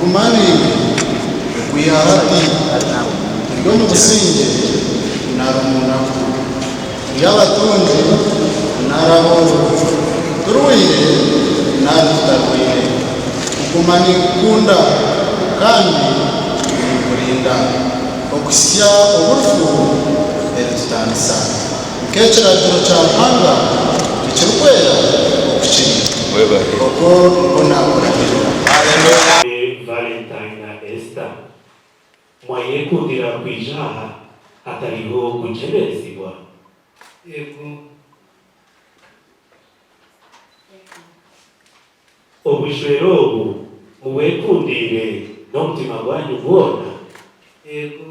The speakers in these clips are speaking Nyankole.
Kuguma naitwe okwiha hati, turi omu busingye nari omu naku, turi abatungi nari abooro, turwaire nari tutarwaire. Kuguma ninkukunda kandi ninkurinda okuhitsya obu rufu eritutaanisa. Nk'ekiragiro kya Ruhanga ekirikwera oku kiri, okwo nikwo naakurahirira. Valentine na Esther, mwayekundira kwija aha hatariho kugyemerezibwa? Yego. Obushwere obu mubwekundiire n'omutima gwanyu gwona? Yego.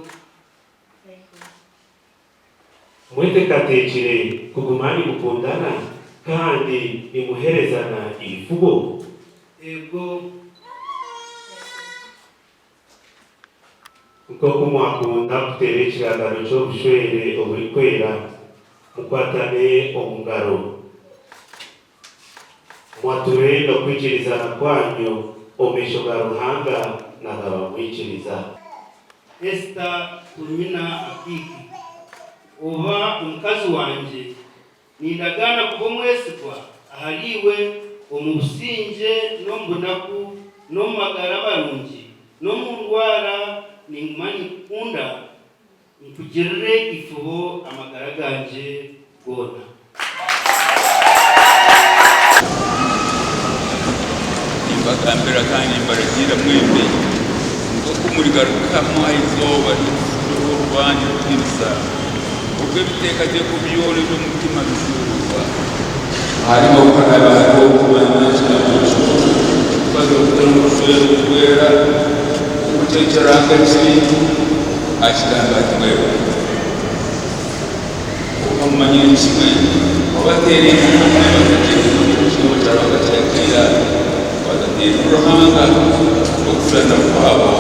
Mwetekateekire kuguma nimukundana kandi nimuheerezana eifubo? Eego. Nk'oku mwakunda kuteera ekiragano ky'obushwere oburikwera, mukwatane omu ngaro. Mwature n'okwikirizana kwanyu omu maisho ga Ruhanga n'ag'abamwikiriza. Esther Kulumina Akiiki, Oba omukazi wangye, nindagaana kuba omwesigwa ahariiwe omu busingye n'omu bunaku, n'omu magara marungi n'omu ndwara, ninguma ninkukunda, Nkugirire eifubo amagara gangye goona. Nimbagambira kandi nimbaragiira mwembi, nk'oku murigarukamu aha izooba ry'orubanja rw'ekitiinisa, obwo ebiteekateeko byona eby'omutima bishuuruurwa. Hariho obunabi, hariho okumanya ekigambo ekyo, tukaza kuta n'obushwere obukwera, oku ekyo kiri, akigamba ati, Mwebare. Kwonka mumanyire kimwe, obateera enfumu batateerire ekigambo kya Ruhanga kiragiira, batateerire Ruhanga, okushana kwabo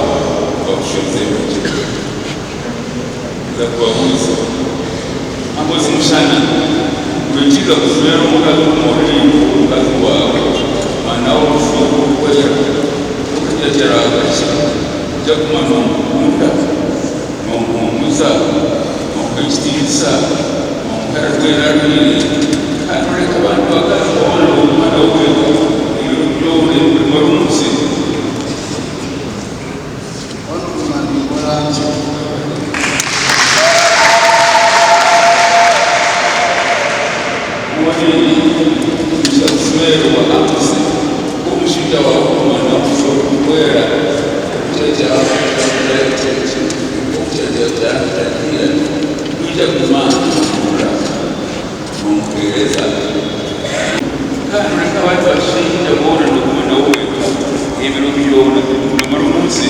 bakushobize ebiragiro. Nza kubabuuza, Amosi Mushana, noikiriza kushwera omukazi omwe omukazi waawe, mwana w'omushumba orikwera, okagira kya Ruhanga ki? Noija kuguma nomukunda? Nomuhuumuza, nomuha ekitiinisa, nomuha erarwaire arwaire, kandi oreka abandi bakazi boona noguma nawe wenka ebiro byona ebi orimara omu nsi. Onu guma ninkora ntyo. Mbwenu noija kushwerwa Amosi, nk'omushaija waawe kuguma nakushusha orikwera, Noija kuguma nomuhurira, nomuheereza, kandi oreke abandi bashaija boona noguma nawe wenka ebiro byona nomara omu nsi.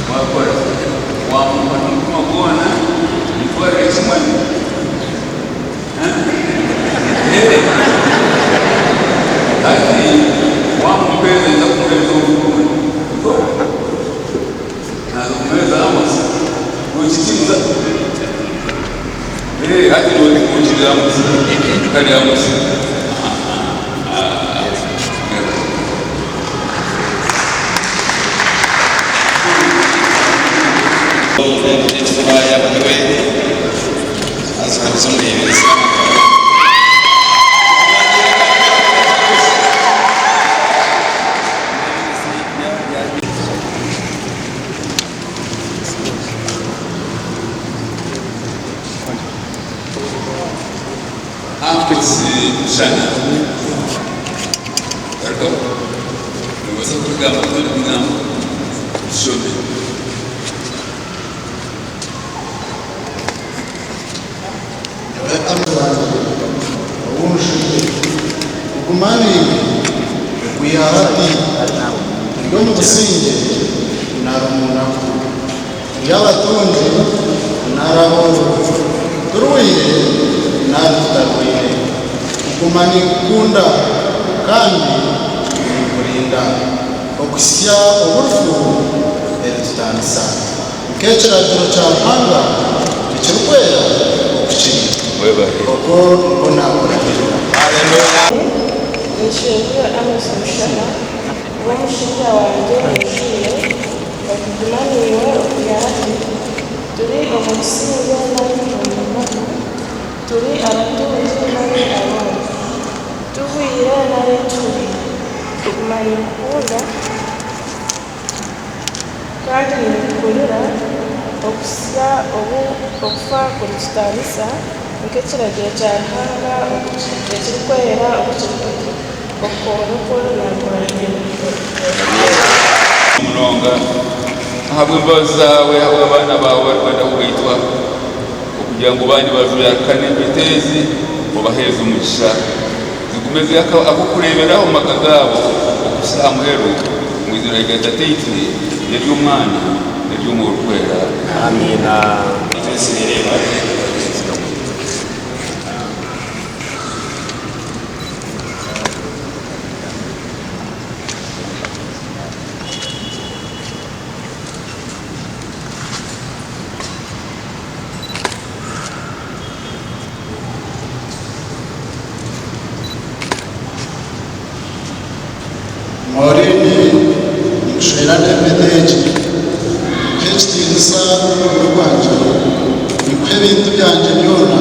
Wakora wamuha n'omutima gwona mutwarire kimwe hati wamuheereza noija kumuheereza obukuumi naza kumuheereza Amos nokikiriza hati nokikiriza Amos kare Amos. Shana. Garukaho. Noobaasa kubigamba obundi bigambo tushome. Nyowe Amos wangye ou nshwire, kuguma naitwe okwiha hati, turi omu busingye nari omu naku, turi abatungi nari abooro, turwaire nari tutarwaire. Kuguma ninkukunda kandi ninkurinda okuhitsya obu rufu eritutaanisa, nk'ekiragiro kya Ruhanga Okwo nikwo naakurahirira. Nishingiwe Amos Mushana, kuba omushaija wangye ojwire okuguma naiwe okwiha hati. Turi omu busingye nari omu bunaku, turi abatungi nari abooro, tuhwire nari tuhuriire, kuguma ninkukunda kandi ninkuhurira okuhitsya obu okufa kuritutaanisa nk'ekiragiro kya Ruhanga ekirikwera oku kirikugira. Okwo nikwo naakurahirira. Munonga ahabw'embabazi zaawe ahabw'abaana baawe abarikwenda kugaitwa, okugira ngu baaba nibajwekana empeta ezi obaheereze omugisha, zigume ziri ak'okureeberaho omu maka gaabo okuhitsya aha muheru, omu eiziina rya Tataitwe n'ery'Omwana n'ery'Omwoyo Orikwera. Amiina. Maureen, Ninkushwera n'empeta egi. Nkuha ekitiinisa n'omubiri gwangye. Ninkuha ebintu byangye byona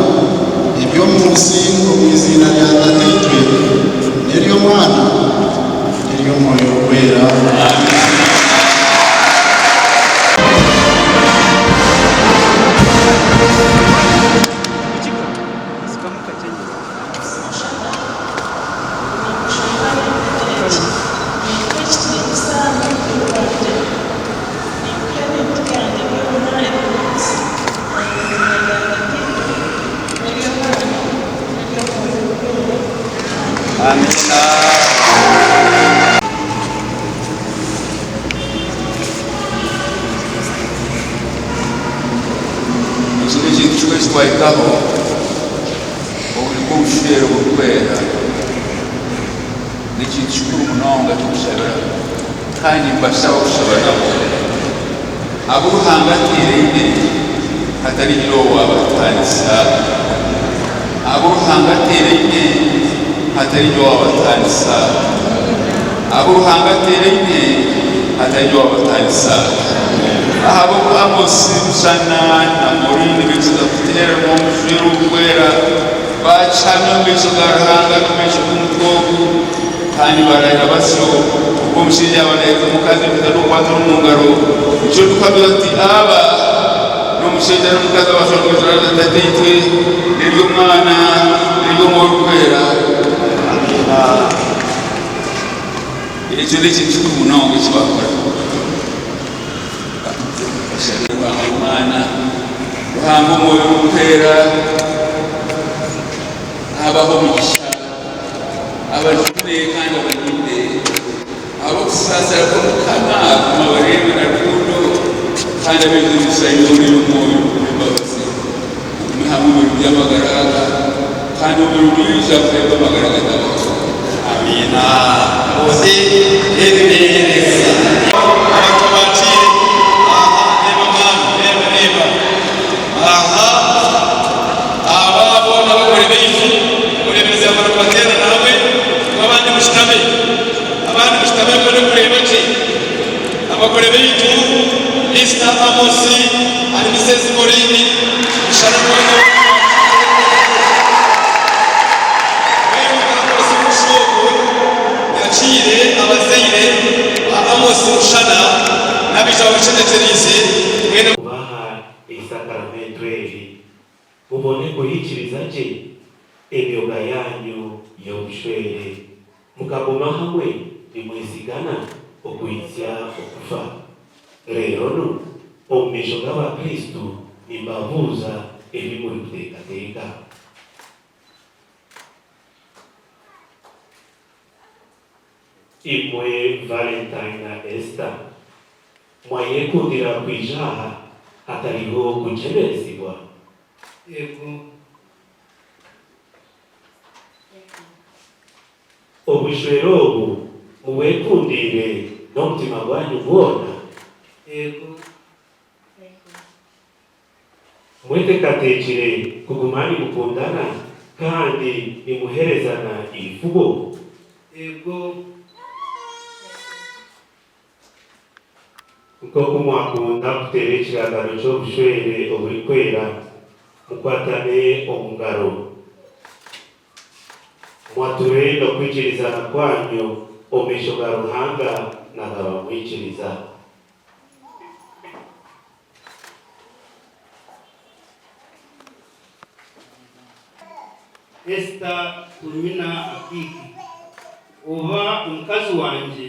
eby'omu nsi omu iziina rya Tataitwe n'ery'Omwana n'ery'Omwoyo Orikwera. Amiina. Eki n'ekintu kimwe eki twahikaho oburi bw'obushwere oburikwera. N'ekintu kikuru munonga ky'okushabira kandi nimbashaba kushaba nabo. Abu Ruhanga ateeraine hatarigira owaabataanisa. Abu Ruhanga ateeraine hatarigira owaabataanisa. Abu Ruhanga ateeraine hatarigira owaabataanisa. Ahabw'oku Amosi, Mushana na Maureen baikiriza kuteeranwa omu bushwere oburikwera, baakihamya omu maisho ga Ruhanga n'omu maisho g'omutwe ogu, kandi baarahira basyo, ogu omushaija yaaba naaheereza omukazi empeta n'okukwatana omu ngaro. Nikyo ndikuhamya nti aba n'omushaija n'omukazi abashwa omu izooba rya Tataitwe n'ery'Omwana n'ery'Omwoyo Orikwera. Amiina. Ekyo n'ekintu kikuru munonga eki baakora. Bashabire Ruhanga Omwana, Ruhanga Omwoyo Orikwera abahe omugisha. Abajune kandi abarinde, ahabw'okusaasira kw'Mukama aguma abareebe na rukundo, kandi abaijure emigisha yoona ey'omwoyo n'embabazi. Mugume hamwe omu biro by'amagara aga, kandi omu biro biriija muheebwe amagara agatahwaho. Amiina. Abantu bakiire. Aha, reeba mwana, reeba, reeba. Aha, aba boona abagore baitu, omureeberezi yaamara kubateerana hamwe, imwe abandi mushutame. Abandi mushutame mubone kureeba gye. Abagore baitu, Mister Amos and Missus Maureen, mushana mwena Mbwenu ka nkozese omugisha ogu nyakiire abazaire ba Amos Mushana n'abaija babachendekyeriize mwena. Kubaha eisakramentu eri, mubone kuhikiiriza gye emyoga yaanyu y'obushwere, mukaguma hamwe nimwesigana okuhitsya okufa. Reero nu, omu maisho g'Abakristo nimbabuuza ebi murikuteekateeka. Imwe Valentine na Esther, mwayekundira kwija aha hatariho kugyemerezibwa? Yego. Obushwere obu mubwekundiire n'omutima gwanyu gwona? Yego. Mwetekateekire kuguma nimukundana? Kandi nimuherezana eifubo? Ego. Nk'oku mwakunda kuteera ekiragano ky'obushwere oburikwera, mukwatane omu ngaro. Mwature n'okwikirizana kwanyu omu maisho ga Ruhanga n'ag'abamwikiriza. Esther Tumina Akiiki, Oba omukazi wangye,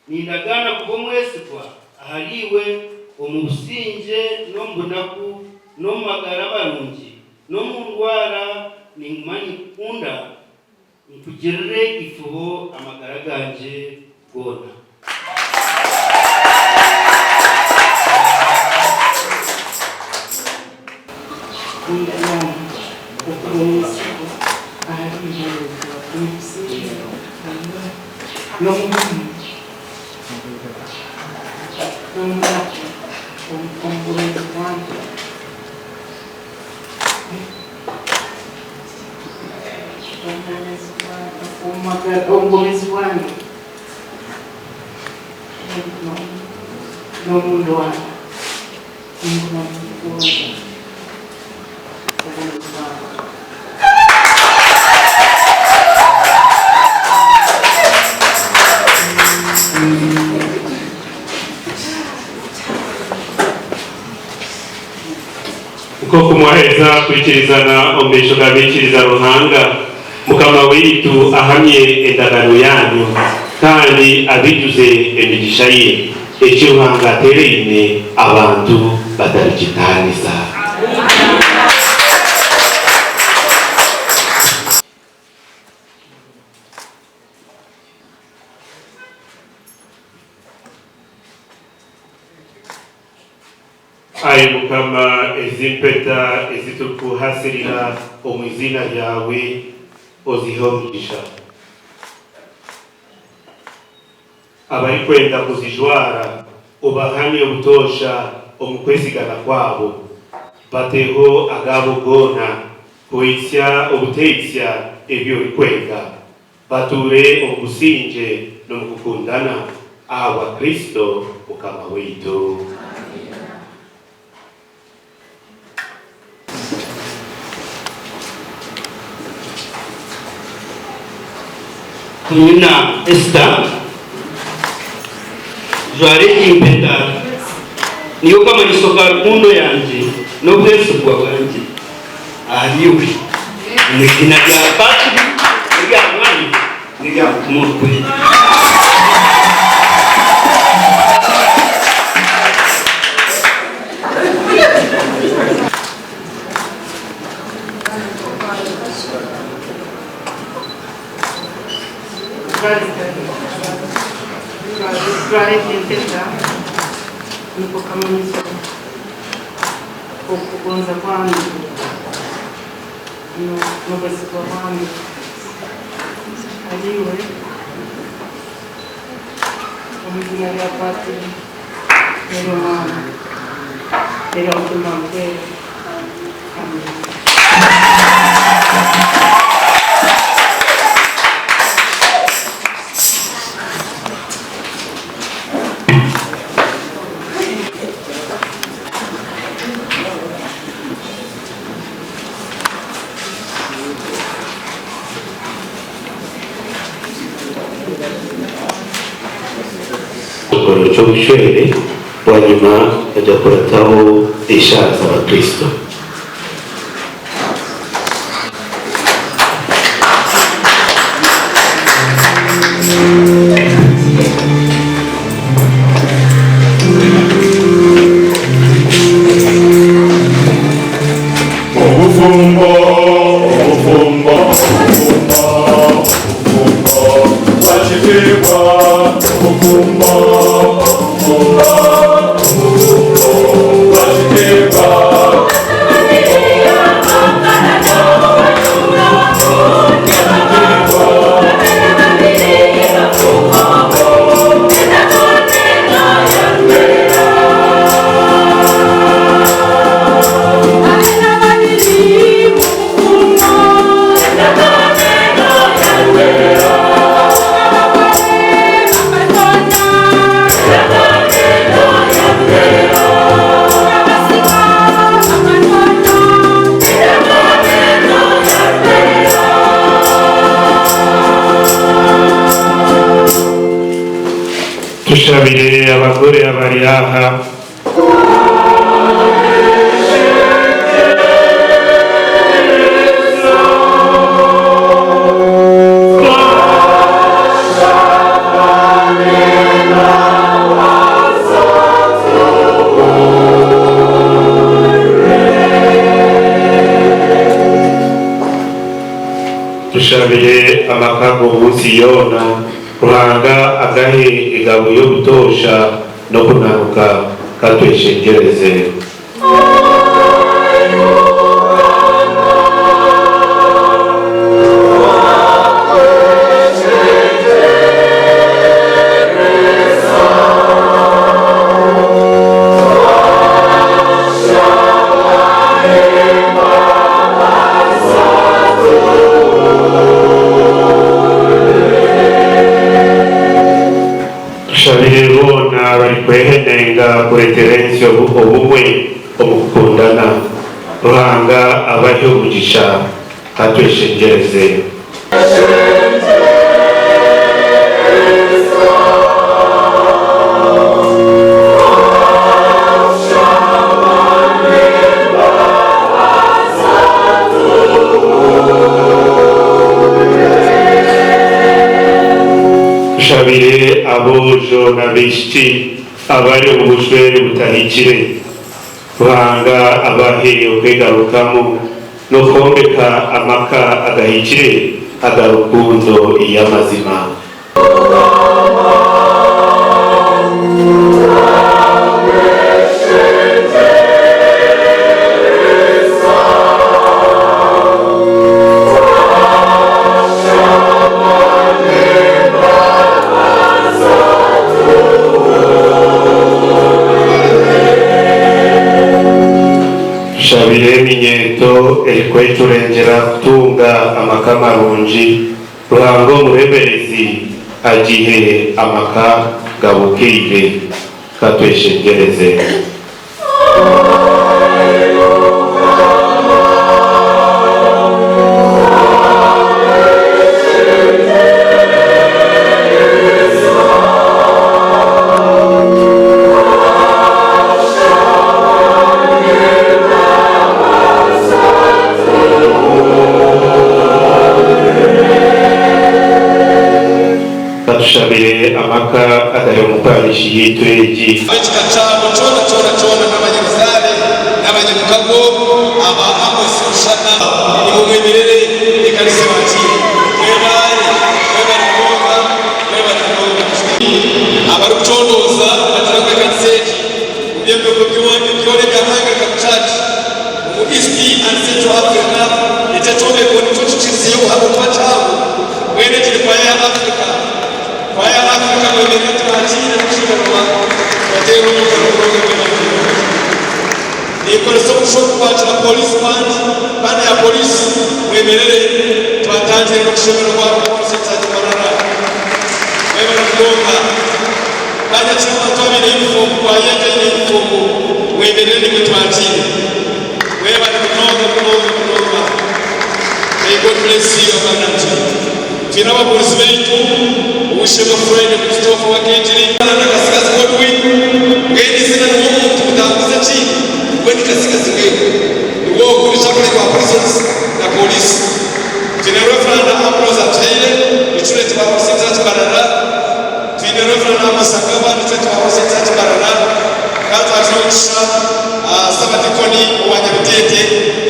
nindagaana kuba omwesigwa ahariiwe omu busingye n'omu bunaku, n'omu magara marungi n'omu ndwara, ninguma ninkukunda, nkugirire eifubo amagara gangye goona. Nindagaana okuba omwesigwa ahariiwe omu busingye n'omu bubi n'omu bunaku omu burungi bwangye. Omu bwomeezi bwange n'omu ndwara, ninguma ninkugonza obwomeezi bwange. Nk'oku mwaheza kwikirizana omu maisho g'abaikiriza Ruhanga, Mukama waitu ahamye endagaano yaanyu kandi abaijuze emigisha ye, eki Ruhanga ateeraine abantu batarikitaanisa. Ai Mukama, ezi mpeta ezi turikuhasirira omu iziina ryawe, ozihe omugisha. Abarikwenda kuzijwara obahamye obutoosha omu kwesigana kwabo, bateho agaabo goona kuhitsya obuteitsya ebi orikwenda. Batuure omu busingye n'omu kukundana ahabwa Kristo Mukama waitu. Tumina Esther, jwara egi mpeta, niyo kamanyiso ka rukundo yangye n'obwesigwa bwangye. Ahariiwe, omu iziina rya Patri, n'erya Mwana, n'erya Mutima Orikwera. Jwara egi empeta niko kamanyiso. Okugonza kwange n'obwesigwa bwange hali iwe, omu izina lya Patri, n'ery'Omwana, n'erya Mutima Arukwera. Amina. Ekikoro ky'obushwere bwanyima hagakurataho eshaara z'Abakristo. Obufumbo, obufumbo, obufumbo, obufumbo, bwakitiibwa, obufumbo, obufumbo, obufumbo, bwakitiibwa. Tushabire amaka g'omu nsi yoona, Ruhanga agahe egabo y'obutoosha n'okunanuka. Ka tweshengyereze. Tushabire boona abarikwehenenga kureetera ensi obumwe omu kukundana. Ruhanga abahe omugisha. Ka tweshengyereze. Tushabire aboojo n'abaishiki abari omu bushwere butahikire. Ruhanga abahe okwegarukamu n'okwombeka amaka agahikire aga rukundo y'amazima. Tushabire eminyeeto erikweturengyera kutunga amaka marungi, Ruhanga omureeberezi agihe amaka gabukaire. Ka tweshengyereze. Katushabire amaka agari omu parish yaitu egi. Ab'ekika kyabo kyona kyona kyona n'abanyabuzaare n'abanyamukago aba Amos Mushana nimwe mwemerere ekanisa ebakiire. Mwebaare, mwebare munonga, mwebare munonga. Abarikucondooza nibagira ngu ekanisa egi omu by'emyoko byona ebya Anglican Church omu East and Central Africa eki ekyombeko nikyo kikirizeyo kuba kihango mbwenu egi ni kwaya ya Africa. Kwaya Africa mwemerere tubakiire n'okushemererwa tubateerere omungaro munonga mwebare munonga. Ninkoresa omugisha ogu kwakira Police Band, Band ya Police mwemerere tubatangirire n'okushemererwa Police Church Mbarara. Mwebare munonga. Banyakira abantu abaine yunifoomu, kwaya egi eine yunifoomu mwemerere nimwe twakiire. Mwebare munonga munonga munonga. May God bless you abundantly. Twine ababuurizi baitu, Ow'eishe-emwe Friday Christopher owa Kengiri, na Katsigazi Godwin, mbwenu eizina niwe omuntu mutambuze ekindi, we ni Katsigazi mbwenu. Niwe ogu ni Chaplain wa Prisons na Police. Twine Rev. Ambrose Atuhaire, Icureti wa All Saints Church Mbarara. Twine Rev. Amos Agaba, Icureti wa All Saints Church Mbarara. Kandi twakira omugisha Ssabadikoni owa Nyabiteete,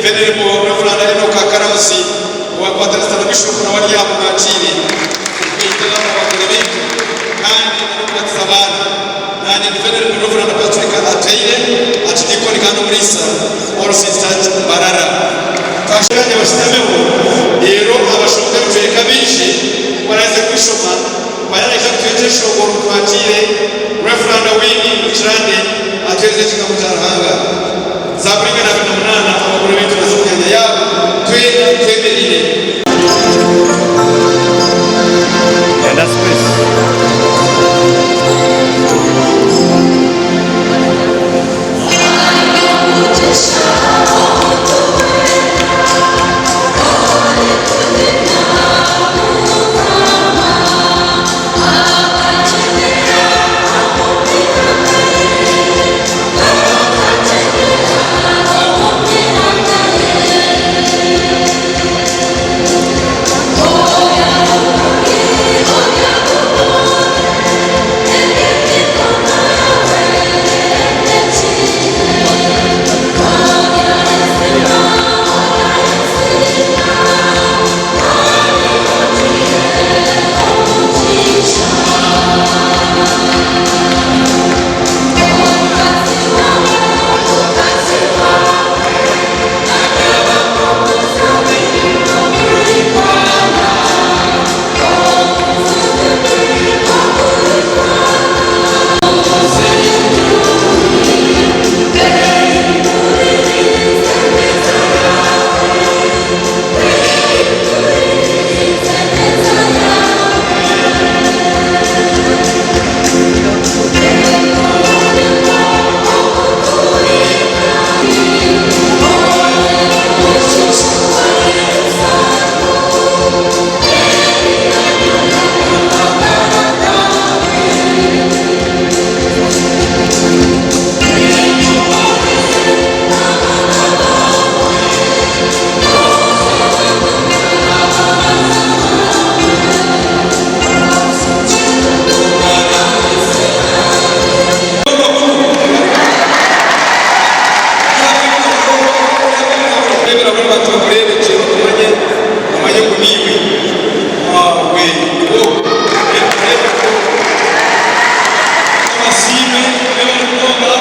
Venerable Rev. Enock Akaramuzi. Owakwatanisa na Bishopu nawe ari aha mwakiire okugaita abagore baitu kandi na n'okubatiza abaana. Nanye ndi Venerable Rev. Patrick Atuhaire, Archdeacon kandi Omuriisa All Saints Church Mbarara. Twashangye bashutameho reero abashombe ebicweka baije ku baraaze kubishoma baraaija kutuha ekyeshongoro twakiire Rev. Winnie Mukirande atuheereze ekigambo kya Ruhanga. Zaaburi 28 Abagore baitu baze omu myanya yaabo twena twemereire. Enda space. Abarikukureebera bo nibati bakureebe gye bakumanye, bamanye ngu niiwe. Waawe, niwe ogwo. Reeba ogwo. Abasiime, mwebare munonga.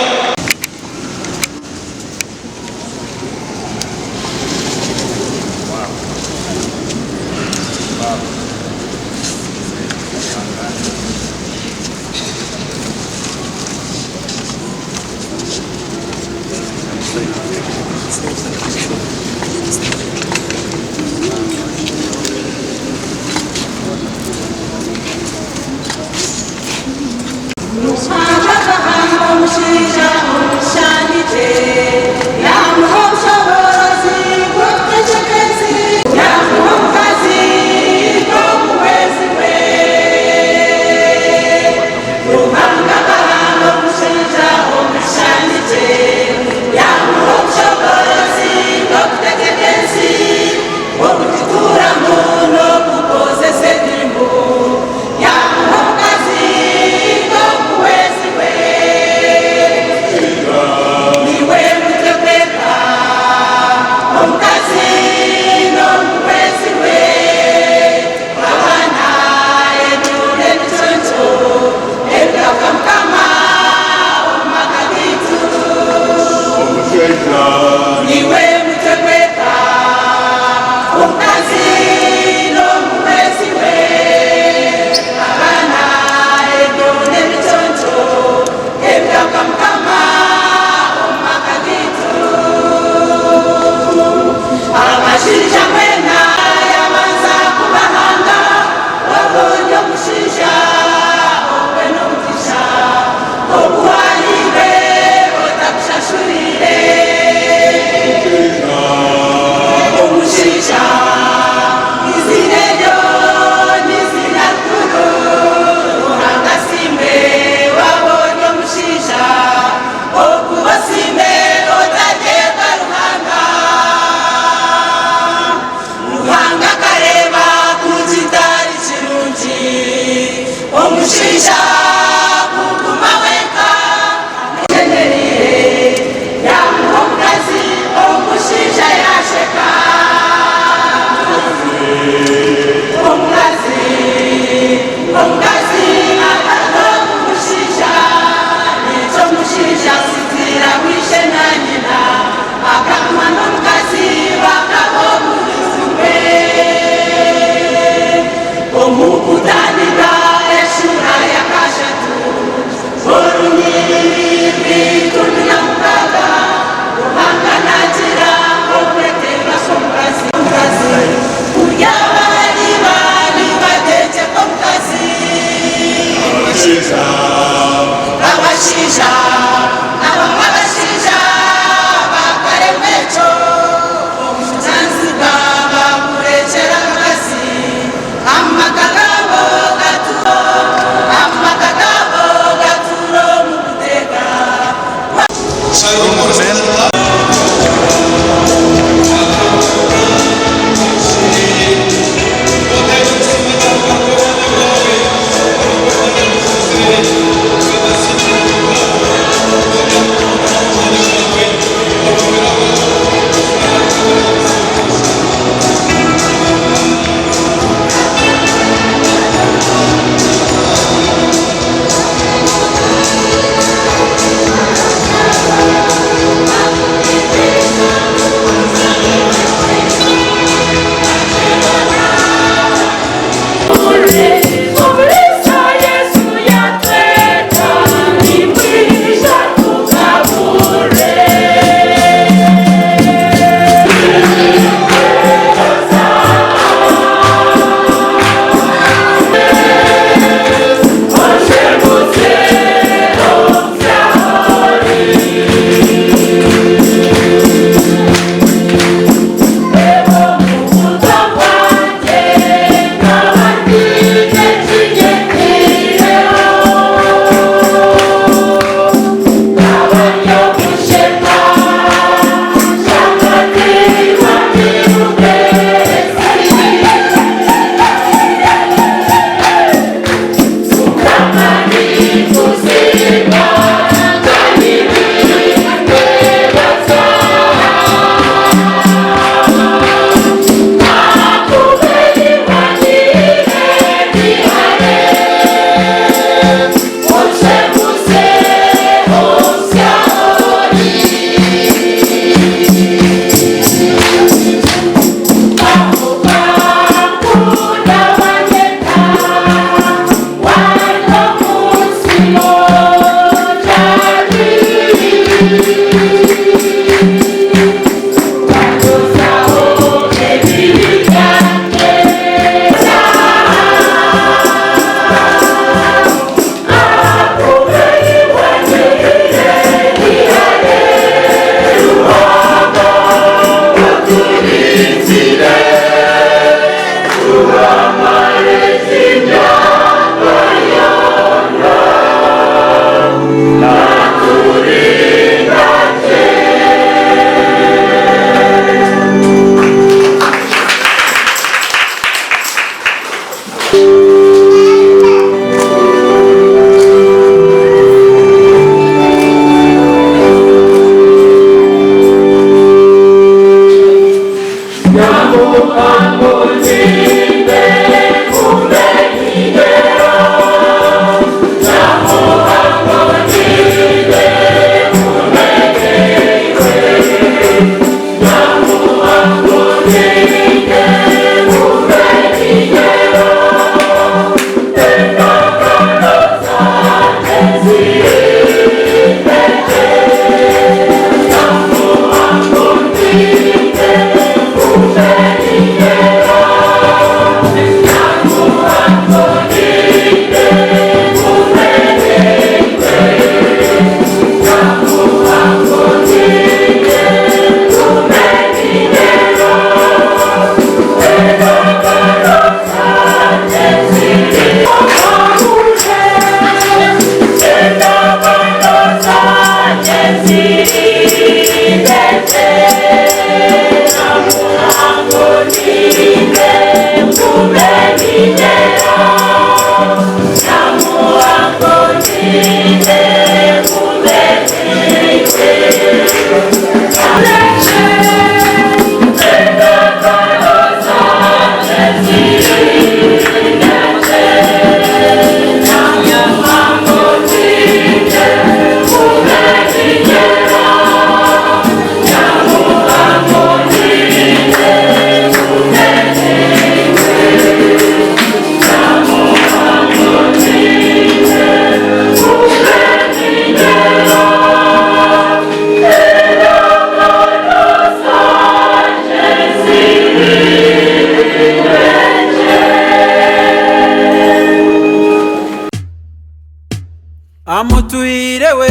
Amutuhire we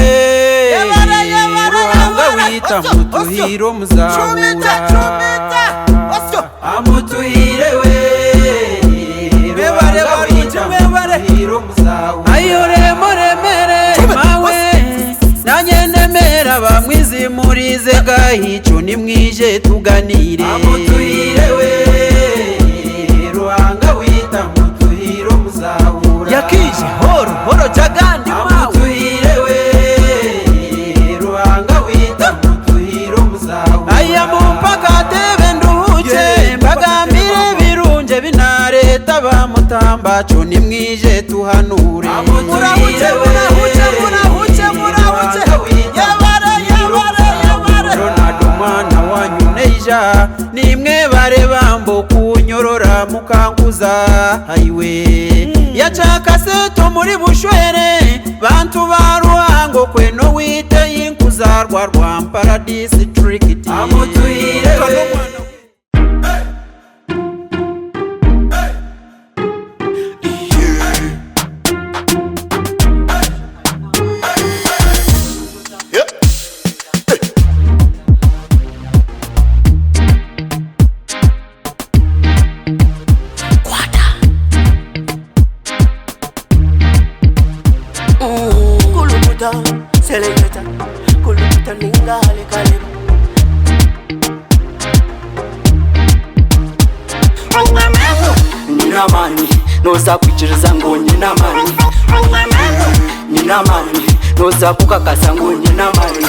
Ruhanga wita mutuhire omuzahura Amutuhire we Ruhanga wita mutuhire omuzahura Ayo remo remere mawe Nanye nemera bamwizimurize gahico nimwije tuganire Amutuhire we Ruhanga wita mutuhire omuzahura Yakije horo horo jagandi mawe Amutuhire we Ruhanga wita mutuhire omuzahura Aya mumpaka tebe nduhuke mbagambire birunje binareta bamutamba cyo nimwije tuhanure Murahuke murahuke murahuke murahuke Yabare yabare yabare Ronaldo mwana wanyu neija nimwe bare bambo kunyorora mukankuza haiwe yacakaseto muri bushwere bantu ba ruhango kweno wite inkuzarwa rwa mpara district amutuhire Kulukuta, seleketa, kulukuta ningale kale. Nina mani, noza kwikiriza ngo nina mani. Nina mani, noza kukakasa ngo nina mani.